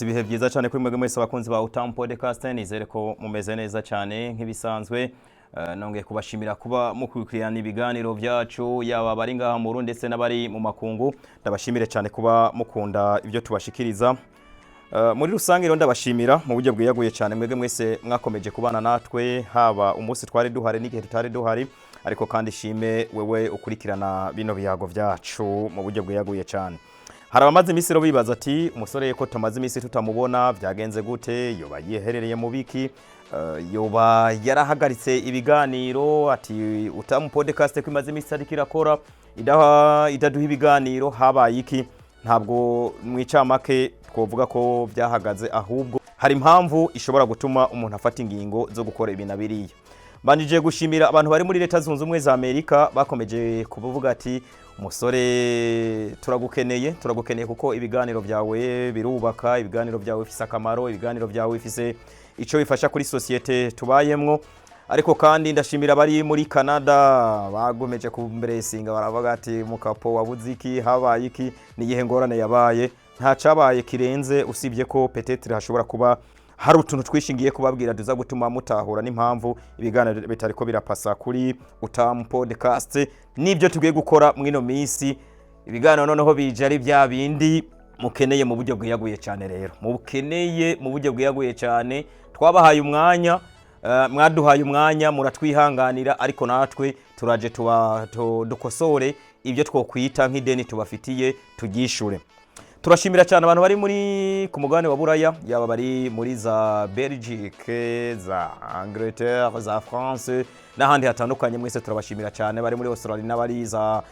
Ibihe byiza cyane kuri mwebwe mwese abakunzi ba Utamu Podcast. Nizere ko mumeze neza cyane nk'ibisanzwe. Nongeye kubashimira kuba mukurikirana ibiganiro byacu, yaba abari ngaha mu Burundi ndetse n'abari mu makungu. Ndabashimire cyane kuba mukunda ibyo tubashikiriza. Muri rusange rero ndabashimira mu buryo bwiyaguye cyane mwebwe mwese mwakomeje kubana natwe, haba umunsi twari duhari n'igihe tutari duhari. Ariko kandi shime wewe ukurikirana bino biyago byacu mu buryo bwiyaguye cyane. Hari abamaze iminsi rero bibaza ati: "Umusore ko tumaze iminsi tutamubona, byagenze gute? Yoba yiherereye mu biki? Yoba yarahagaritse ibiganiro?" Ati: "Utamu Podcast ko imaze iminsi ariko irakora idaduha ibiganiro, habaye iki?" Ntabwo mu icamake twovuga ko byahagaze, ahubwo hari impamvu ishobora gutuma umuntu afata ingingo zo gukora ibi na biriya. Banjije gushimira abantu bari muri Leta Zunze Ubumwe za Amerika bakomeje kuvuga ati: "Umusore, turagukeneye, turagukeneye, kuko ibiganiro byawe birubaka, ibiganiro byawe bifise akamaro, ibiganiro byawe bifise ico bifasha kuri sosiyete tubayemwo." Ariko kandi ndashimira abari muri Canada bagomeje kumberesinga, baravuga ati: "Mukapo, wabuze iki? Habaye iki? Niyihe ngorane yabaye?" Nta cabaye kirenze, usibye ko peut-être hashobora kuba hari utuntu twishingiye kubabwira tuza gutuma mutahura n'impamvu ibiganiro bitariko birapasa kuri Utamu Podcast n'ibyo tugiye gukora mwino minsi. Ibiganiro noneho bije ari bya bindi mukeneye mu buryo bwiyaguye cyane. Rero mukeneye mu buryo bwiyaguye cyane. Twabahaye umwanya, mwaduhaye umwanya, muratwihanganira, ariko natwe turaje tuba dukosore ibyo twokwita nk'ideni tubafitiye, turyishure. Turashimira cyane abantu bari muri ku mugabane wa Buraya, yaba bari muri za Belgique, za Angleterre, za France n'ahandi hatandukanye. Mwese turabashimira cyane. Bari muri Australia n'abari za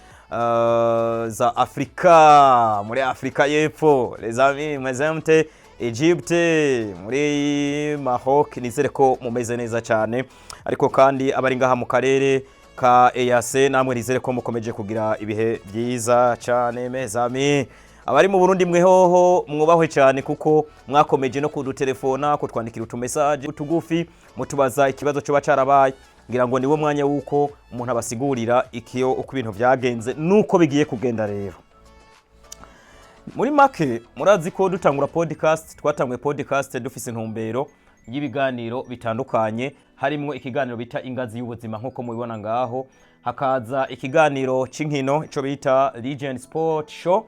Afrika, muri Afrika y'Epfo, les amis, mweze mute? Egypte, muri Maroc, nizere ko mumeze neza cyane. Ariko kandi abari ngaha mu karere ka EAC, namwe nizere ko mukomeje kugira ibihe byiza cyane, mes amis. Abari mu Burundi mwehoho mwubahwe cyane, kuko mwakomeje no kudutelefona, kutwandikira utumesaje tugufi mutubaza ikibazo cyoba carabaye. Ngira ngo niwo mwanya wuko umuntu abasigurira ikiyo uko ibintu vyagenze nuko bigiye kugenda. Rero muri make, murazi ko dutangura podcast, twatanguye podcast dufise intumbero y'ibiganiro bitandukanye, harimwo ikiganiro bita Ingazi y'Ubuzima nk'uko mubibona ngaho, hakaza ikiganiro c'inkino ico bita Legend Sport Show,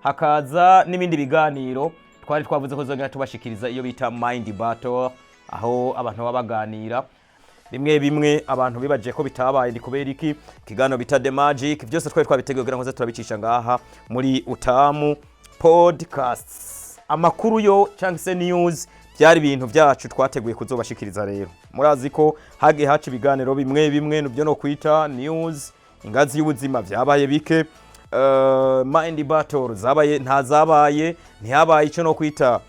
hakaza n'ibindi biganiro twari twavuze ko tuzogenda tubashikiriza, iyo bita Mind Battle, aho abantu baba baganira bimwe bimwe. Abantu bibaje ko bitabaye, ni kubera iki? Ikiganiro bita The Magic, byose twari twabiteguye kugira ngo tuze turabicisha ngaha muri Utamu Podcasts. Amakuru yo cyangwa se news byari ibintu byacu twateguye kuzobashikiriza. Rero murazi ko hagiye haca ibiganiro bimwe bimwe nibyo no kwita news, Ingazi y'Ubuzima byabaye bike, Mind Battle zabaye ntazabaye, ntihabaye icyo no kwita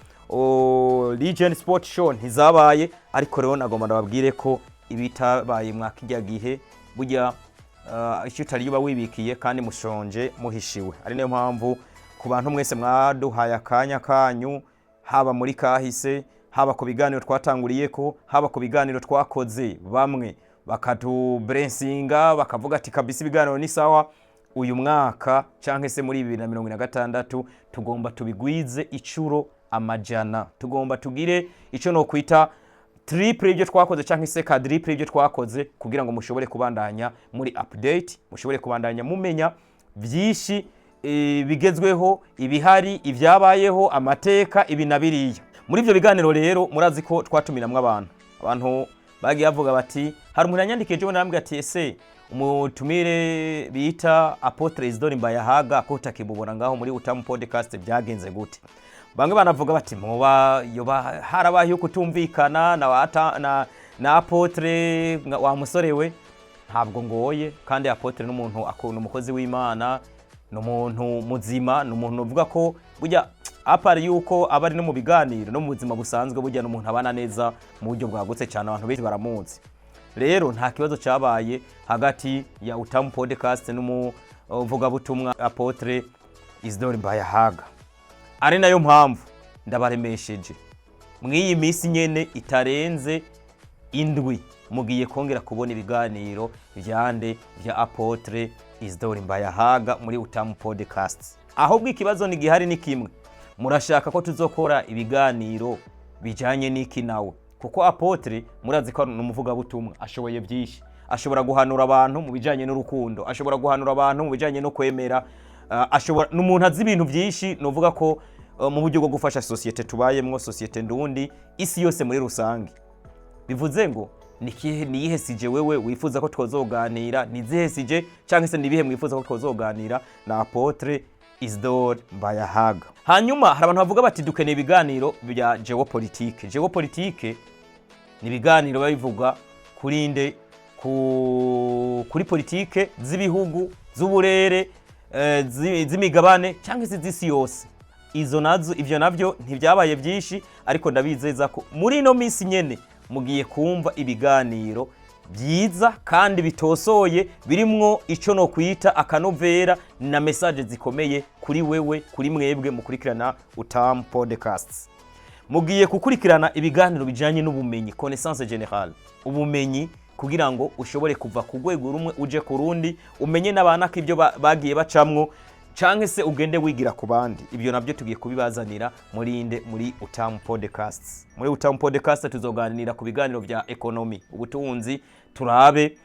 Legend Sport Show, ntizabaye. Ariko rero nagomba ndababwire ko ibitabaye mwakijya gihe burya icyo utari uba wibikiye, kandi mushonje muhishiwe. Ari nayo mpamvu ku bantu mwese mwaduhaye akanya kanyu, haba muri kahise, haba ku biganiro twatanguriye ko, haba ku biganiro twakoze, bamwe bakatuburesinga bakavuga ati: "Kabisa ibiganiro ni sawa." Uyu mwaka cyangwa se muri 2026 tugomba tubigwize icuro amajana, tugomba tugire icyo no kwita triple ibyo twakoze cyangwa se quadruple ibyo twakoze, kugira ngo mushobore kubandanya muri update, mushobore kubandanya mumenya byinshi bigezweho, ibihari, ibyabayeho, amateka, ibi na biriya. Muri ibyo biganiro rero murazi ko twatumiramwo abantu bagiye bavuga bati, hari umuntu yanyandikiye ejo bundi arambwira ati: "Ese umutumire bita Apôtre Isidore Mbayahaga ko utakimubona ngaho muri Utamu Podcast, byagenze gute?" Bamwe banavuga bati muba yoba harabaye kutumvikana na Apôtre wa musore we. Ntabwo ngoye, kandi Apôtre n'umuntu akunda, umukozi w'Imana, ni umuntu muzima, ni umuntu uvuga ko burya à part yuko aba ari no mu biganiro, no mu buzima busanzwe burya ni umuntu abana neza mu buryo bwagutse cyane, abantu benshi baramuzi. Rero nta kibazo cyabaye hagati ya Utamu Podcast n'umuvugabutumwa Apôtre Isidore Mbayahaga. Ari nayo mpamvu ndabaremesheje, mw'iyi minsi nyene itarenze indwi mugiye kongera kubona ibiganiro vyande vya Apôtre Isidore Mbayahaga muri Utamu Podcast. Ahubwo ikibazo ni gihari ni kimwe. Murashaka ko tuzokora ibiganiro bijanye n'iki nawe? Kuko apôtre murazi ko ni umuvugabutumwa, ashoboye byinshi. Ashobora guhanura abantu mu bijanye n'urukundo, ashobora guhanura abantu mu bijanye no kwemera, ashobora, ni umuntu azi ibintu byinshi. Novuga ko mu buryo bwo gufasha société tubayemwo, société ndundi, isi yose muri rusange. Bivuze ngo ni iyihe sujet wewe wifuza ko twozoganira? Ni izihe sujet cyangwa se ni ibihe mwifuza ko twozoganira na apôtre Isidore Mbayahaga? Hanyuma hari abantu bavuga bati dukeneye ibiganiro bya géopolitique. Géopolitique ni ibiganiro biba bivuga kuri nde? Kuri politike z'ibihugu, z'uburere, z'imigabane cyangwa se z'isi yose. Izo nazo, ivyo navyo ntibyabaye byinshi, ariko ndabizeza ko muri ino minsi nyene mugiye kumva ibiganiro byiza kandi bitosoye, birimwo ico no kwita akanovera na message zikomeye kuri wewe, kuri mwebwe mukurikirana Utamu Podcasts. Mugiye gukurikirana ibiganiro bijanye n'ubumenyi, connaissance générale, ubumenyi kugira ngo ushobore kuva ku rwego rumwe uje ku rundi, umenye n'abanaka ibyo bagiye bacamwo, canke se ugende wigira ku bandi. Ibyo nabyo tugiye kubibazanira muri inde? Muri Utamu Podcasts. Muri Utamu Podcast tuzoganira ku biganiro bya économie, ubutunzi, turabe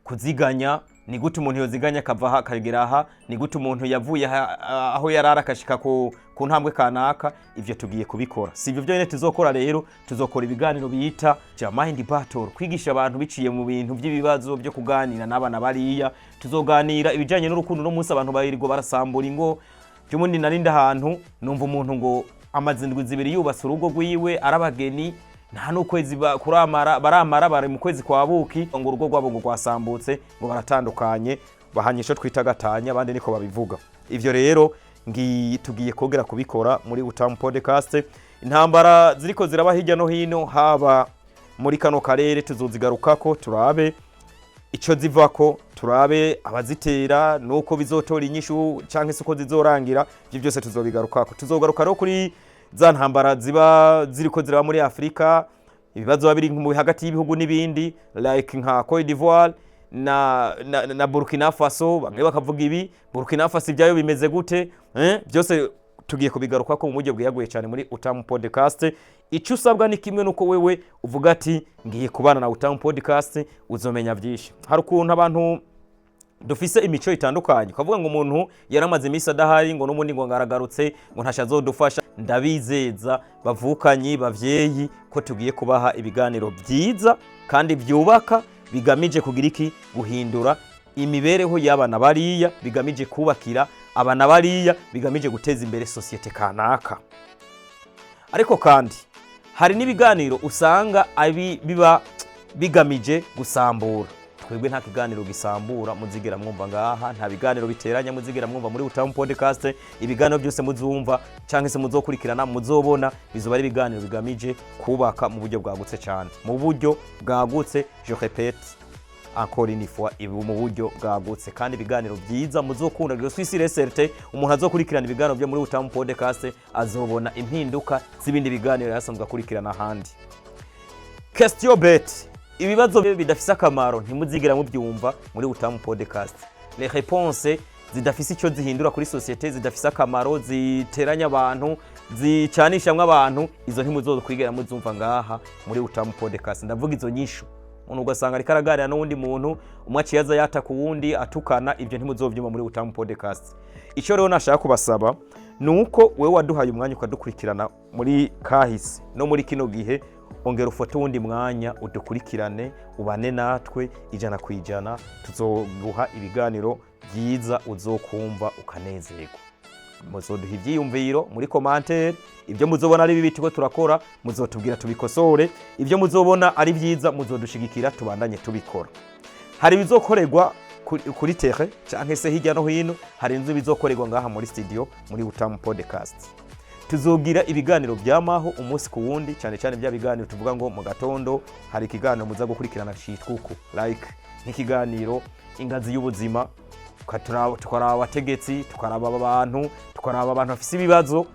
kuziganya, ni gute umuntu yoziganya akava aha akagera aha, ni gute umuntu yavuye aho yarara akashika ku ntambwe kanaka. Ivyo tugiye kubikora. Si ivyo byonyine tuzokora rero, tuzokora ibiganiro bita ja mind battle, kwigisha abantu biciye mu bintu by'ibibazo byo kuganira n'abana bariya. Tuzoganira ibijanye n'urukundo. No munsi abantu bayirirwa barasambura ingo. By'ubundi narindi ahantu numva umuntu ngo amaze indwi 2 yubatse urugo rwiwe, arabageni nta n'ukwezi kuramara, baramara bari mu kwezi kwa buki, ngo urugo rwabo ngo rwasambutse, ngo baratandukanye, bahanye ico twita gatanya, abandi niko babivuga. Ivyo rero tugiye kongera kubikora muri Utamu Podcast. Intambara ziriko ziraba hirya no hino, haba muri kano karere, tuzozigarukako, turabe ico zivako, turabe abazitera nuko bizotora inyishu canke se uko zizorangira. Ivyo byose tuzobigarukako. Tuzogaruka rero kuri za ntambara ziba ziriko ziraba muri Afrika, ibibazo biba biri mu hagati y'ibihugu n'ibindi, like nka Cote d'Ivoire na Burkina Faso. Bamwe bakavuga ibi, Burkina Faso ibyayo bimeze gute? Byose tugiye kubigarukako mu buryo bwiyaguye cyane muri Utamu Podcast. Icyo usabwa ni kimwe, nuko wewe uvuga ati ngiye kubana na Utamu Podcast, uzomenya byinshi. Hari ukuntu abantu dufise imico itandukanye, ukavuga ngo umuntu yaramaze iminsi adahari, ngo n'ubundi ngo ngaragarutse, ngo ntasha azodufasha. Ndabizeza bavukanyi, bavyeyi, ko tugiye kubaha ibiganiro byiza kandi byubaka, bigamije kugira iki? Guhindura imibereho y'abana bariya, bigamije kubakira abana bariya, bigamije guteza imbere société kanaka. Ariko kandi hari n'ibiganiro usanga abi biba bigamije gusambura. Twebwe nta kiganiro gisambura muzigera mwumva ngaha, nta biganiro biteranya muzigera mwumva muri Utamu Podcast. Ibiganiro byose muzumva cyangwa se muzokurikirana, muzobona, bizoba ari ibiganiro bigamije kubaka mu buryo bwagutse cyane, mu buryo bwagutse. Je répète encore une fois, ibi mu buryo bwagutse kandi ibiganiro byiza muzokunda. Je suis sûr certain, umuntu azokurikirana ibiganiro byo muri Utamu Podcast azobona impinduka z'ibindi biganiro yasanzwe akurikirana ahandi. Question bête, ibibazo bidafise akamaro, ntimuzigera mubyumva muri Utamu Podcast. Les réponses zidafise icyo zihindura kuri société, zidafise akamaro, ziteranya abantu, zicanishamwe abantu, izo ntimuzokwigera muzumva ngaha muri Utamu Podcast. Ndavuga izo nyishu umuntu ugasanga ariko araganira n'uwundi muntu, umwe aciye aza yataka uwundi, atukana. Ibyo ntimuzovyumva muri Utamu Podcast. Icyo rero nashaka kubasaba ni uko wewe waduhaye umwanya ukadukurikirana muri kahise no muri kino gihe, ongera ufote uwundi mwanya udukurikirane, ubane natwe 100%. Tuzoguha ibiganiro byiza uzokumva ukanezerwa. Muzoduha ibyiyumviro muri commentaire. Ibyo muzobona ari bibi turiko turakora, muzotubwira tubikosore. Ibyo muzobona ari byiza, muzodushigikira tubandanye tubikora. Hari ibizokorerwa kuri terrain canke se hirya no hino, hari inzu bizokorerwa ngaha muri studio muri Utamu Podcast. Tuzogira ibiganiro byamaho umunsi ku wundi, cyane cyane bya biganiro tuvuga ngo mu gatondo hari ikiganiro muza gukurikirana citwa uku, like nk'ikiganiro Ingazi y'Ubuzima, tukaraba abategetsi, tukaraba abantu, tukaraba abantu bafise ibibazo,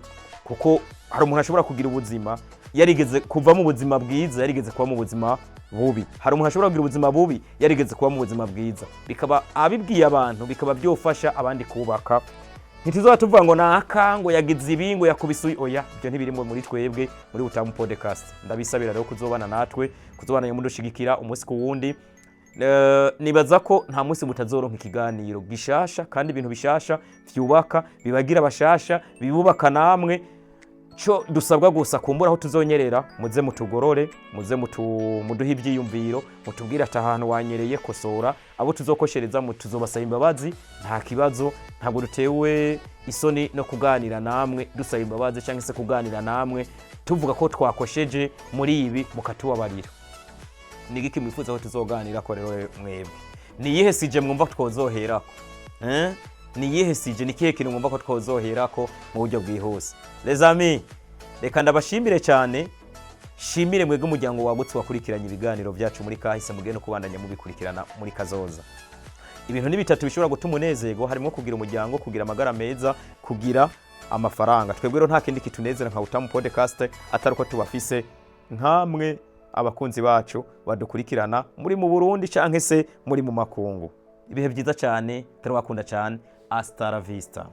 kuko hari umuntu ashobora kugira ubuzima yarigeze kuva mu buzima bwiza, yarigeze kuba mu buzima bubi. Hari umuntu ashobora kugira ubuzima bubi, yarigeze kuba mu buzima bwiza, bikaba abibwiye abantu, bikaba byofasha abandi kubaka. Ntituzoba tuvuga ngo naka ngo yagize ibi, ngo yakubise uyu. Oya, ibyo ntibirimo muri twebwe muri Utamu Podcast. Ndabisabira rero kuzobana natwe, kuzobana mudushigikira umunsi ku wundi. Nibaza ko nta munsi mutazoronka ikiganiro gishasha kandi ibintu bishasha vyubaka, bibagira bashasha, bibubaka namwe. Cyo dusabwa gusa, kumbura aho tuzonyerera, muze mutugorore, muze muduhe ibyiyumviro, mutubwire ati ahantu wanyereye kosora. Abo tuzokoshereza tuzobasaba imbabazi, nta kibazo. Ntabwo dutewe isoni no kuganira namwe dusaba imbabazi, cyangwa se kuganira namwe tuvuga ko twakosheje muri ibi, mukatubabarira. Ni igiki mwifuza ko tuzoganira ko rero mwebwe? Ni iyihe sujet mwumva twozoherako, eh? Ni iyihe sujet, ni ikihe kintu mwumva ko twozoherako mu buryo bwihuse? Les amis, reka ndabashimire cyane, shimire mwebwe umuryango wagutse wakurikiranye ibiganiro byacu muri kahise, mugende no kubandanya mubikurikirana muri kazoza. Ibintu ni bitatu bishobora gutuma umunezero, harimo kugira umuryango, kugira amagara meza, kugira amafaranga. Twebwe rero nta kindi kitunezera nka Utamu Podcast atari uko tubafise nkamwe abakunzi bacu badukurikirana muri mu Burundi canke se muri mu makungu. Ibihe byiza cyane, turabakunda cyane. Hasta la vista.